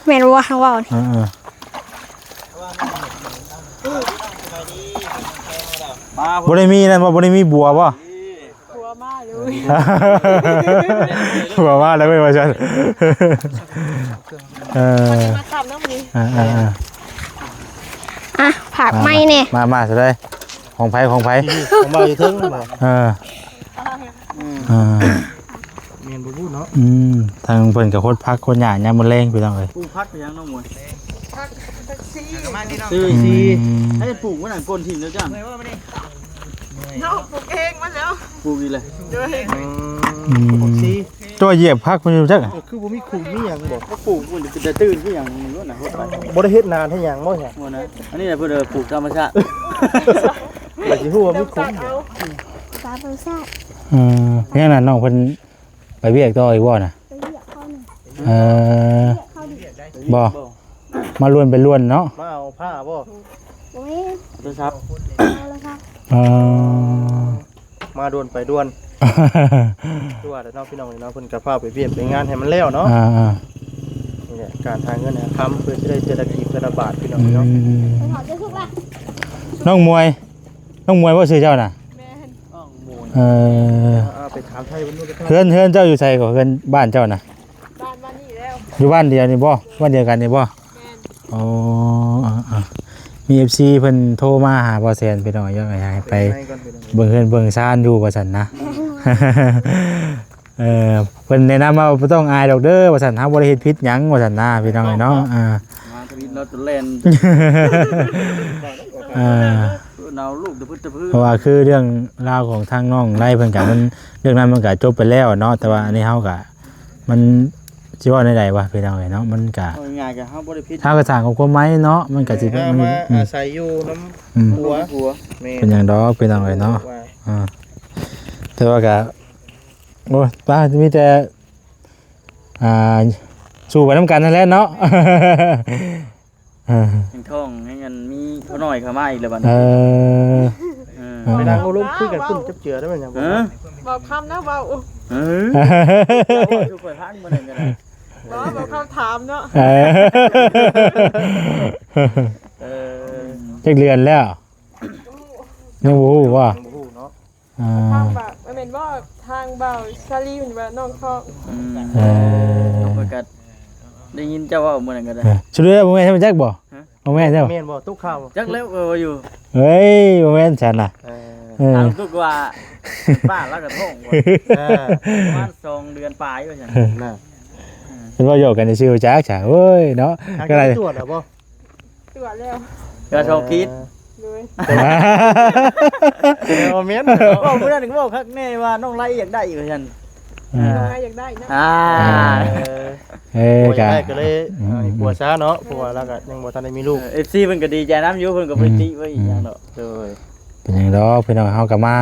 ແມ່ນບໍ່ ເຮົາເວົ້ານີ້ ເອີ ເອີ ບໍ່ໄດ້ມີນັ້ນບໍ່? ບໍ່ໄດ້ມີບົວບໍ່? ບົວມາຢູ່ ບົວມາແລ້ວເວີ້ຍ ວ່າຊັ້ນ ເອີ ມາທຳນຳນີ້ ອ່າໆໆ ອ່ະ ຝາກໄມ້ແດ່ ມາ ມາຊະເລີຍ ຂອງໃຜ ຂອງໃຜ ຂອງບ່າວຢູ່ເທິງບໍ່? ເອີ ອືມ ອ່າ ແມ່ນບໍ່ຮູ້ເນາະ ອືມ ທາງເພິ່ນກໍໂຄດຜັກໂຄດຫຍ້າຍາມມື້ແລງ ພີ່ນ້ອງເອີຍ ປູກຜັກຫຍັງນ້ອງມວຍ? ຜັກ ຜັກຊີ ອືມ ໃຫ້ປູກມັນນັ້ນ ໂກນຖິ້ມແລ້ວຈ້າ ເນາະ ປູກເອງມັນແລ້ວ ປູກອີກແລ້ວ ໂດຍ ອືມ ອືມ ຜັກຊີ ຕົວຢຽບຜັກມັນຢູ່ຈັກ ເອີ ຄືບໍ່ມີຂຸມມີຫຍັງບໍ່? ປູກມັນຈະຕື່ນຄືຫຍັງນີ້ນະ ບໍ່ໄດ້ເຮັດນານເຮັດຫຍັງບໍ່? ບໍ່ນະ ອັນນີ້ນະເພິ່ນເອີ້ນປູກທຳມະຊາດ ແລ້ວຊິຮູ້ວ່າມີຂຸມ ຕາມທຳມະຊາດ ອືມ ເຮັດຫຍັງນະ ນ້ອງເພິ່ນໄປວຽກຕໍ່ອີກບໍ່ນະ? ໄປວຽກເຂົານີ້ ເອີ ວຽກເຂົານີ້ ບໍ່ ມາລວນໄປລວນເນາະ ມາເອົາຜ້າບໍ່? ບໍ່ແມ່ນ ໂທລະສັບ ໂທລະສັບ ເອີ ມາດ່ວນໄປດ່ວນ ຄືວ່າແຫຼະເນາະ ພີ່ນ້ອງເນາະ ເພິ່ນກໍພາໄປວຽກໄປງານໃຫ້ມັນແລ້ວເນາະ ອ່າໆ ນີ້ແຫຼະ ການຫາເງິນຫາຄຳ ເພື່ອຊິໄດ້ແຕ່ລະກີບແຕ່ລະບາດ ພີ່ນ້ອງເນາະ ອືມ ນ້ອງມວຍ ນ້ອງມວຍບໍ່ຊື່ເຈົ້ານະ? ແມ່ນ ນ້ອງມວຍ ເອີ ອ່າ ໄປຖາມໄທເພິ່ນດູ ເຮືອນ ເຮືອນເຈົ້າຢູ່ໃສກໍ ເຮືອນບ້ານເຈົ້ານະ? ບ້ານ ບ້ານນີ້ແລ້ວ ຢູ່ບ້ານດຽວນີ້ບໍ່? ບ້ານດຽວກັນນີ້ບໍ່? ແມ່ນ ອໍ ເອີ ເອີ ມີເອັຟຊີເພິ່ນໂທມາຫາບໍ່ແຊນ ພີ່ນ້ອງ ຢາກໃຫ້ໄປເບິ່ງເຮືອນເບິ່ງຊານຢູ່ວ່າຊັ້ນນະ ເອີ ເພິ່ນແນະນຳວ່າບໍ່ຕ້ອງອາຍດອກເດີວ່າຊັ້ນ ເຮົາບໍ່ໄດ້ເຮັດຜິດຫຍັງວ່າຊັ້ນນະ ພີ່ນ້ອງເອີຍເນາະ ອ່າ ມາທຳອິດເນາະ ຈະແລ່ນ ເອີ ເອົາລູກຕະພຶດຕະພື ເພາະວ່າຄືເລື່ອງລາວຂອງທາງນ້ອງໄລເພິ່ນກະ ມັນ ເລື່ອງນັ້ນມັນກະຈົບໄປແລ້ວເນາະ ແຕ່ວ່າອັນນີ້ເຮົາກະ ມັນຊິເວົ້າແນວໃດວະ ພີ່ນ້ອງເອີຍເນາະ ມັນກະ ເອົາງ່າຍໆ ກະເຮົາບໍ່ໄດ້ຜິດ ເຮົາກໍສ້າງຄອບຄົວໃໝ່ເນາະ ມັນກະຊິ ເອີ ມາ ອືມ ອາໄສຢູ່ນຳ ອືມ ຜົວ ແມ່ນ ເປັນຫຍັງດອກ ພີ່ນ້ອງເອີຍເນາະ ວ່າ ອ່າ ແຕ່ວ່າກະ ໂອ້ຍ ປ້າ ມີແຕ່ ອ່າ ສູ້ໄປນຳກັນຫັ້ນແຫຼະເນາະ ເອີ ແຮງທ້ອງ ແຮງອັນມີພໍ່ນ້ອຍເຂົ້າມາອີກແລ້ວບັດນີ້ ເອີ ເອີ ເອີ ໄປນັ່ງໂອ້ລົມຄຸຍກັນພຸ້ນ ຈັບເຈືອໄດ້ແມ່ນຫຍັງ ເອີ ເວົ້າຄຳນະ ເວົ້າ ເອີ ເຈົ້າເວົ້າສູ່ຂ້ອຍຟັງມື້ນັ້ນກໍໄດ້ ບໍ່ ເວົ້າຄຳຖາມເນາະ ເອີ ເອີ ຈັກເດືອນແລ້ວ? ຍັງບໍ່ຮູ້ວ່າ ຍັງບໍ່ຮູ້ເນາະ ອ່າ ທາງບ່າວ ແມ່ນບໍ່ ທາງບ່າວຊາລີເພິ່ນວ່ານ້ອງທ້ອງ ອືມ ເອີ ຂ້ອຍກໍໄດ້ຍິນເຈົ້າເວົ້າມື້ນັ້ນກໍໄດ້ ເອີ ຊຸດແລ້ວບໍ່ແມ່ນ ຮູ້ຈັກບໍ່? ຮະ? ບໍ່ແມ່ນເຈົ້າ ແມ່ນບໍ່? ຕຸກຂ່າວ ຈັກແລ້ວ ເອີ ຢູ່ ເອີຍ ບໍ່ແມ່ນຊັ້ນນະ ເອີ ເອີ ຖາມຕຸກວ່າ ປ້າລາວກໍທ້ອງບໍ່? ເອີ ປະມານສອງເດືອນປາຍວ່າຊັ້ນນະ ເອີ ເພິ່ນເວົ້າຫຍອກກັນຊື່ໆ ຈັກຊະ ໂອ້ຍເນາະ ຫາກ ກໍໄດ້ ໄດ້ຕວດແລ້ວບໍ່? ຕວດແລ້ວ ເອີ ເຫຼືອສອງຂີດ ໂດຍ ບໍ່ແມ່ນ ເວົ້າມື້ນັ້ນກໍເວົ້າຄັກແນ່ວ່ານ້ອງໄລຢາກໄດ້ວ່າຊັ້ນ ເອີ ນ້ອງໄລຢາກໄດ້ເນາະ ອ່າ ເອີ ເອີ ໂອ້ຍ ກະ ຢາກໄດ້ກໍເລີຍ ອືມ ໃຫ້ຜົວຊະເນາະ ເພາະວ່າລາວກໍຍັງບໍ່ທັນໄດ້ມີລູກ ເອີ ເອັຟຊີເພິ່ນກໍດີໃຈນຳຢູ່ ເພິ່ນກໍບໍ່ໄດ້ຕິວ່າອີ່ຫຍັງດອກ ອືມ ໂດຍ ເປັນຫຍັງດອກພີ່ນ້ອງ ເຮົາກໍມາ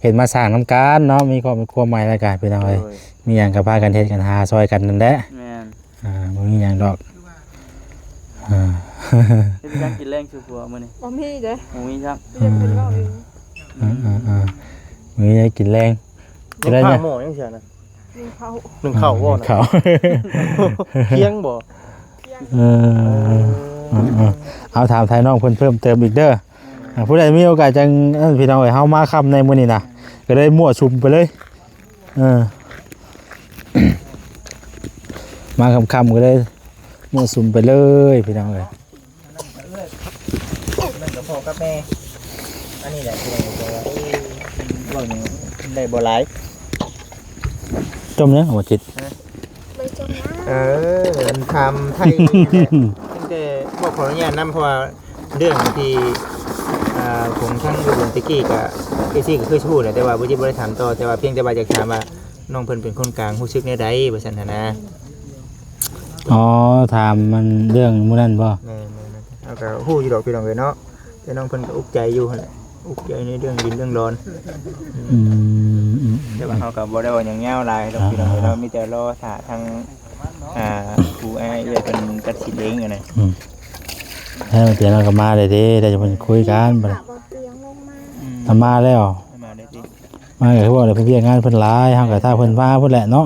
ເຮັດມາສ້າງນຳກັນເນາະ ມີຄອບມີຄົວໃໝ່ແລ້ວກໍພີ່ນ້ອງເອີຍ ໂດຍ ມີຫຍັງກໍພາກັນເຮັດກັນຫາຊ່ອຍກັນນັ້ນແຫຼະ ແມ່ນ ອ່າ ບໍ່ມີຫຍັງດອກ ອ່າ ເຮັດຫຍັງກິນແລງສູ່ຜົວມື້ນີ້? ບໍ່ມີເດ້ ບໍ່ມີຊ້ຳ ມີແຕ່ເພິ່ນເວົ້າເອງ ອ່າໆໆ ບໍ່ມີຫຍັງກິນແລງ ກິນໄດ້ ຂ້າວໝໍ້ຍັງເສຍນະ ໜຶ້ງເຂົ້າ ໜຶ້ງເຂົ້າບໍ່ນະ? ໜຶ້ງເຂົ້າ ທ່ຽງບໍ່? ເອີ ເອີ ເອີ ເອົາຖາມໄຖ່ນ້ອງເພິ່ນເພີ່ມເຕີມອີກເດີ ອ່າ ຜູ້ໃດມີໂອກາດຈັ່ງນັ້ນ ພີ່ນ້ອງເອີຍ ເຮົາມາຄ່ຳໃນມື້ນີ້ນະ ກໍເລີຍມົ້ວສຸມໄປເລີຍ ເອີ ມາຄ່ຳໆ ກໍເລີຍມົ້ວສຸມໄປເລີຍ ພີ່ນ້ອງເອີຍ. ມັນກໍພໍກັບແມ່ ອັນນີ້ແຫຼະ ແຕ່ວ່າ ເອີ ເວົ້າຫຍັງໄດ້ບໍ່ຫຼາຍ ຈົ່ມຫຍັງ ອາທິດ ຮະ? ບໍ່ຈົ່ມນະ ເອີ ອັນຖາມໄຖ່ນີ້ແຫຼະ ຕັ້ງແຕ່ ບໍ່ ຂໍອະນຸຍາດນຳ ເພາະວ່າເລື່ອງທີ່ ອ່າ ຂອງທາງຢູ່ເບື້ອງຕະກີ້ກະ ເອັຟຊີກໍຄືຊິຮູ້ແຫຼະ ແຕ່ວ່າບໍ່ຈິດບໍ່ໄດ້ຖາມຕໍ່ ແຕ່ວ່າພຽງແຕ່ວ່າຢາກຖາມວ່າ ນ້ອງເພິ່ນເປັນຄົນກາງ ຮູ້ສຶກແນວໃດ ວ່າຊັ້ນຫັ້ນນະ. ອໍ ຖາມມັນເລື່ອງມື້ນັ້ນບໍ່? ແມ່ນໆໆ ເຮົາກໍຮູ້ຢູ່ດອກພີ່ນ້ອງເອີຍເນາະ ແຕ່ນ້ອງເພິ່ນກໍອຸກໃຈຢູ່ຫັ້ນແຫຼະ ອຸກໃຈໃນເລື່ອງດິນເລື່ອງດອນ ອືມ ອືມ ແຕ່ວ່າເຮົາກໍບໍ່ໄດ້ເວົ້າຫຍັງຍາວຫຼາຍດອກ ອ່າ ພີ່ນ້ອງເອີຍເນາະ ມີແຕ່ລໍຖ້າທາງ ອ່າ ຜູ້ອ້າຍເອື້ອຍເພິ່ນຕັດສິນເອງຫັ້ນນະ ອືມ ແລ້ວເພິ່ນກໍມາໄດ້ເດ້ ແລ້ວຈະເພິ່ນຄຸຍກັນບັດນີ້ ອືມ ເອົາມາແລ້ວ ມາໄດ້ຕິ ມາກໍຄືວ່າແຫຼະ ເພິ່ນວຽກງານເພິ່ນຫຼາຍ ເຮົາກໍຖ້າເພິ່ນມາພຸ້ນແຫຼະເນາະ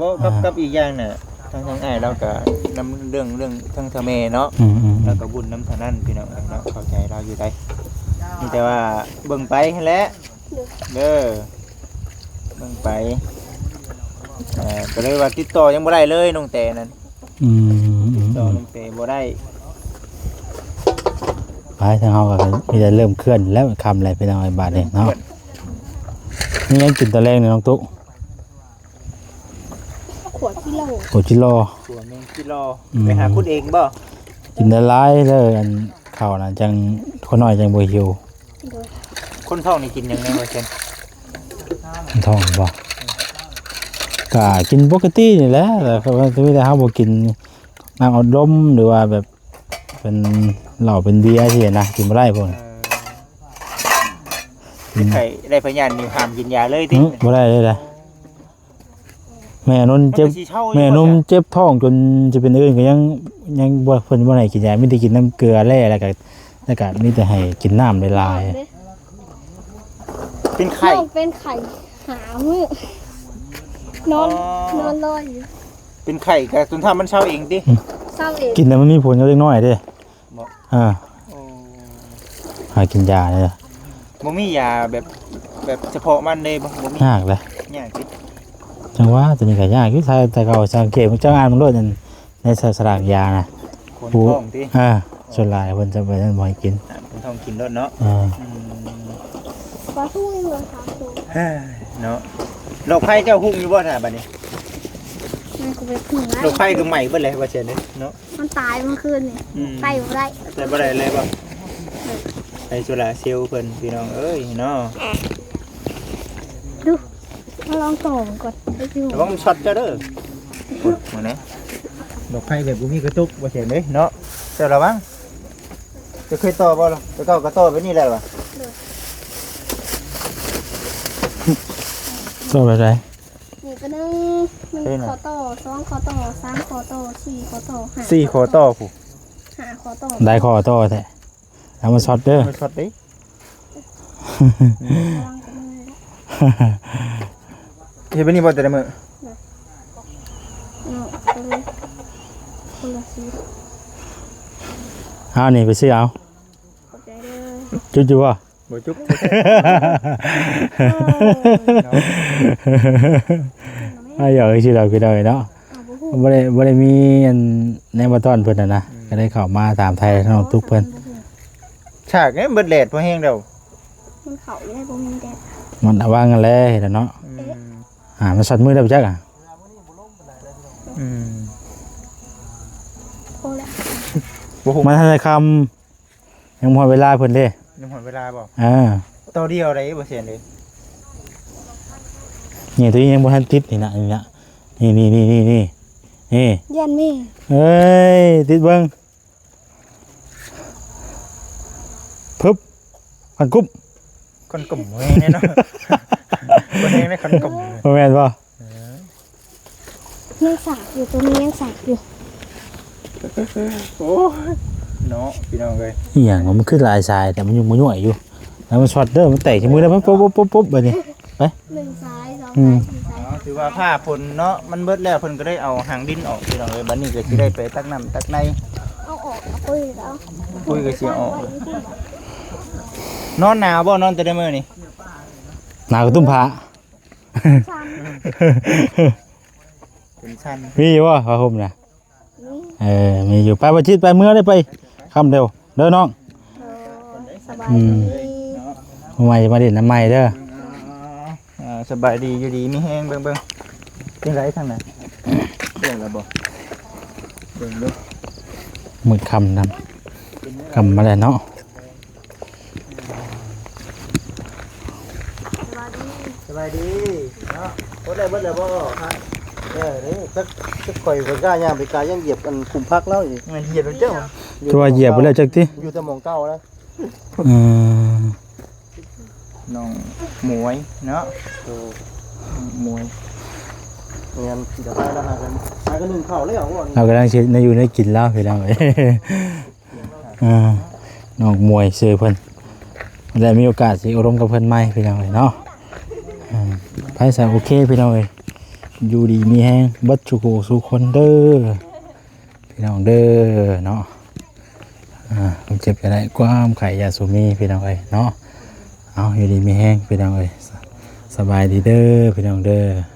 ບໍ່ ກັບ ອ່າ ກັບອີກຢ່າງນະ ທາງ ທາງອ້າຍລາວກໍນຳເລື່ອງ ເລື່ອງທາງເຖົ້າແມ່ເນາະ ອືມໆໆ ລາວກໍວຸ້ນນຳທາງນັ້ນ ພີ່ນ້ອງເອີຍເນາະ ເຂົ້າໃຈລາວຢູ່ໃດ໋ ມີແຕ່ວ່າເບິ່ງໄປຫັ້ນແຫຼະ ເດີ ເບິ່ງໄປ ເອີ ກໍເລີຍວ່າຕິດຕໍ່ຍັງບໍ່ໄດ້ເລີຍ ນ້ອງແຕນັ້ນ ອືມ ຕິດຕໍ່ນ້ອງແຕບໍ່ໄດ້ ໄປ ທາງເຮົາກໍມີແຕ່ເລີ່ມເຄື່ອນແລ້ວ ຄ່ຳແລ້ວພີ່ນ້ອງເອີຍ ບາດນີ້ເນາະ ມີຫຍັງກິນຕອນແລງນີ້ນ້ອງຕຸ? ຂົ້ວຈິໂລ ຂົ້ວຈິໂລ ຂົ້ວແມງຈິໂລ ອືມ ໄປຫາຂຸດເອງບໍ່? ກິນຫຼາຍໆເດີ ອັນເຂົ້ານະ ຈັ່ງ ຄົນນ້ອຍຈັ່ງບໍ່ຫິວ ໂດຍ ຄົນທ້ອງນີ້ກິນຫຍັງແດ່ບໍ່ເຊັ່ນ? ຄົນທ້ອງບໍ່? ກະກິນປົກກະຕິນີ້ແຫຼະ ແຕ່ວ່າມີແຕ່ເຮົາບໍ່ກິນນ້ຳອັດລົມ ຫຼືວ່າແບບ ເປັນເຫຼົ້າເປັນເບຍຊີ້ນະ ກິນບໍ່ໄດ້ພວກນີ້ ເອີ ອືມ ໄດ້ໄພຍາດນີ້ຫ້າມກິນຢາເລີຍຕິ? ອືມ ບໍ່ໄດ້ເລີຍນະ ແມ່ນົນເຈັບ ມັນກໍຊິເຊົາຢູ່ ແມ່ນົນເຈັບທ້ອງຈົນຈະເປັນອື່ນກໍຍັງ ຍັງບໍ່ ເພິ່ນບໍ່ໃຫ້ກິນຢາ ມີແຕ່ກິນນ້ຳເກືອແລ້ ແລ້ວກໍ ແລ້ວກໍມີແຕ່ໃຫ້ກິນນ້ຳຫຼາຍໆ ເປັນໄຂ້ ນ້ອງເປັນໄຂ້ຫ້າມື້ ນອນ ອໍ ນອນລອຍຢູ່ ເປັນໄຂ້ກໍຈົນຖ້າມັນເຊົາເອງຕິ? ອືມ ເຊົາເອງ ກິນແລ້ວມັນມີຜົນກັບເດັກນ້ອຍເດ້ ບໍ່? ອ່າ ໂອ້ ຫາກິນຢາເດ້ ບໍ່ມີຢາແບບ ແບບສະເພາະມັນເດ້ບໍ່? ບໍ່ມີ ຍາກເດ້ ຍາກຕິ ຈັ່ງວ່າຕົວນີ້ກໍຍາກຢູ່ ຖ້າແຕ່ເກົ່າສັງເກດເບິ່ງ ເຈົ້າອ່ານເບິ່ງໂລດ ໃນສະ ສະຫຼາກຢານະ ຄົນທ້ອງຕິ? ອ່າ ສ່ວນຫຼາຍເພິ່ນຈະໄປນັ້ນ ບໍ່ໃຫ້ກິນ ອ່າ ຄົນທ້ອງກິນໂລດເນາະ ອ່າ ອືມ ປາທູຍັງເຫຼືອສາມໂຕ ເອີ ເນາະ ດອກໄຟເຈົ້າຮຸ່ງຢູ່ບໍ່ຖ້າບັດນີ້? ມັນກໍໄປຮຸ່ງແລ້ວ ດອກໄຟກໍໄໝ້ເບິດແລ້ວວ່າຊັ້ນເດ້ເນາະ ມັນຕາຍເມື່ອຄືນນີ້ ອືມ ໃຊ້ບໍ່ໄດ້ ໃຊ້ບໍ່ໄດ້ເລີຍບໍ່? ເອີ ໄຟໂຊລາເຊວເພິ່ນ ພີ່ນ້ອງເອີຍເນາະ ດູ ມາລອງຕໍ່ມັນກ່ອນ ໄປຢູ່ ລະວັງມັນຊັອດເຈົ້າເດີ ເບິ່ງນະ ດອກໄຟແບບບໍ່ມີກະຕຸກວ່າຊັ້ນເດ້ເນາະ ເຈົ້າລະວັງ ເຈົ້າເຄີຍຕໍ່ບໍ່ລະ? ແຕ່ເກົ່າກໍຕໍ່ແບບນີ້ແຫຼະຫວາ? ຕໍ່ແບບໃດ? ນີ້ກໍໜຶ່ງ ໜຶ່ງ ເອີ ຂໍຕໍ່ ສອງ ຂໍຕໍ່ ສາມ ຂໍຕໍ່ ສີ່ ຂໍຕໍ່ ຫ້າ ສີ່ ຂໍຕໍ່ ຂໍຕໍ່ພຸ້ນ ຫ້າ ຂໍຕໍ່ ຫຼາຍຂໍ້ຕໍ່ແທ້ ເອົາມາຊັອດເດີ ມາຊັອດເດ້ ເຮັດແບບນີ້ບໍ່ແຕ່ລະມື້? ເນາະ ເອົານີ້ໄປຊື້ເອົາ ຂອບໃຈເດີ ຈຸດຢູ່ບໍ່? ບໍ່ຈຸກ ເອີ ເນາະ ອາ ຢອກຊື່ດອກ ພີ່ນ້ອງເອີຍເນາະ. ເອົາ ບໍ່ຮູ້ ບໍ່ໄດ້ ບໍ່ໄດ້ມີອັນແນວມາຕ້ອນເພິ່ນຫັ້ນນະ ອືມ ກໍໄດ້ເຂົ້າມາຖາມໄຖ່ນ້ອງຕຸກເພິ່ນ. ສາກນີ້ເບິດແດດພໍແຮງແລ້ວ ມັນເຂົ້າຢູ່ໃນບໍ່ມີແດດ ມັນລະວັງຫັ້ນແຫຼະ ເຫັນແລ້ວເນາະ. ອືມ ອ່າ ມັນສັດມືໄດ້ບໍ່ຈັກອະ. ອືມ ພໍແລ້ວ ບໍ່ຮູ້ ມັນທັນໄດ້ຄ່ຳ ຍັງບໍ່ຮອດເວລາເພິ່ນເດ້. ຍັງບໍ່ຮອດເວລາບໍ່? ເອີ ຕໍ່ດຽວໄດ້ບໍ່ແຊນເດ້. ນີ້ ຕົວນີ້ຍັງບໍ່ທັນຕິດນີ້ນະ ນີ້ນະ ນີ້ໆໆໆ ນີ້ ຢ້ານມີ ເອີຍ ຕິດເບິ່ງ ປຶບ ຄັນກຸບ ຄັນກຸບແຮງແນ່ເນາະ ບໍ່ແຮງໄດ້ຄັນກຸບ ບໍ່ແມ່ນບໍ່? ເອີ ຍັງສາກຢູ່ ຕົວນີ້ຍັງສາກຢູ່. ໂອ້ຍ ເນາະ ພີ່ນ້ອງເອີຍ ອີຫຍັງວະ ມັນຄືຫຼາຍສາຍແຕ່ ມັນຍັງບໍ່ຍ້ອຍຢູ່ ແລ້ວມັນຊັອດເດີ ມັນແຕກໃສ່ມືແລ້ວ ປຸບໆໆໆ ບາດນີ້ ໄປ ໜຶ່ງສາຍ ສອງ ອືມ ສາຍ ສີ່ສາຍ ເອົາ ຖືວ່າຟ້າຝົນເນາະ ມັນເບິດແລ້ວ ເພິ່ນກໍໄດ້ເອົາຫາງດິນອອກ ພີ່ນ້ອງເອີຍ. ບັດນີ້ກໍຊິໄດ້ໄປຕັກນ້ຳຕັກໃນ ເອົາອອກ ເອົາປຸ້ຍ ເອົາ ປຸ້ຍກໍຊິເອົາອອກ. ນອນໜາວບໍ່ ນອນແຕ່ໃດມື້ນີ້? ໜາວກະຕຸ້ມຜ້າ ເປັນຊັ້ນ ມີຢູ່ບໍ່ຜ້າຫົ່ມນະ? ມີ ເອີ ມີຢູ່ ໄປບໍ່ຈິດ ໄປເມືອເດີ້ ໄປ ຄ່ຳແລ້ວເດີນ້ອງ. ໂດຍ ສະບາຍ ອືມ ດີ ເນາະ ມື້ໃໝ່ຈະມາຫຼິ້ນນຳໃໝ່ເດີ. ອ່າ ສະບາຍດີ ຢູ່ດີມີແຮງ ເບິ່ງໆ ຈັ່ງໃດທາງນັ້ນ ແລ້ວລະບໍ່? ເບິ່ງດູ ມືດຄ່ຳນຳ ຄ່ຳມາແລ້ວເນາະ. ສະບາຍດີ ສະບາຍດີເນາະ ໝົດແລ້ວ ໝົດແລ້ວບໍ່? ເອີ ນີ້ ຈັກ ຈັກຂ້ອຍບໍ່ກ້າຍ່າງໄປກາ ຍັງຢຽບອັນຂຸມຜັກລາວອີກ ມັນຢຽບແລ້ວເຈົ້າ ຄືວ່າຢຽບໄປແລ້ວຈັກຕິ ຢູ່ແຕ່ໝ່ອງເກົ່ານະ. ອືມ ນ້ອງໝວຍເນາະ ໂດຍ ນ້ອງໝວຍ ແມ່ນ ຊິໄດ້ໄປແລ້ວ ຫາກັນ ຫາກັນໜຶ້ງເຂົ້າແລ້ວ ເຮົາກຳລັງຊິໄດ້ຢູ່ໄດ້ກິນແລ້ວ ພີ່ນ້ອງເອີຍ. ອ່າ ນ້ອງໝວຍຊື່ເພິ່ນ ແລະ ມີໂອກາດຊິໂອ້ລົມກັບເພິ່ນໃໝ່ ພີ່ນ້ອງເອີຍເນາະ. ອ່າ ໄປຊະ ໂອເຄ ພີ່ນ້ອງເອີຍ ຢູ່ດີມີແຮງເບິດສູ່ຜູ້ສູ່ຄົນເດີ ພີ່ນ້ອງເດີເນາະ. ອ່າ ຄວາມເຈັບຢ່າໄດ້ ຄວາມໄຂ້ຢ່າສູ່ມີ ພີ່ນ້ອງເອີຍເນາະ. ເອົາ ຢູ່ດີມີແຮງ ພີ່ນ້ອງເອີຍ ສະ ສະບາຍດີເດີ ພີ່ນ້ອງເດີ.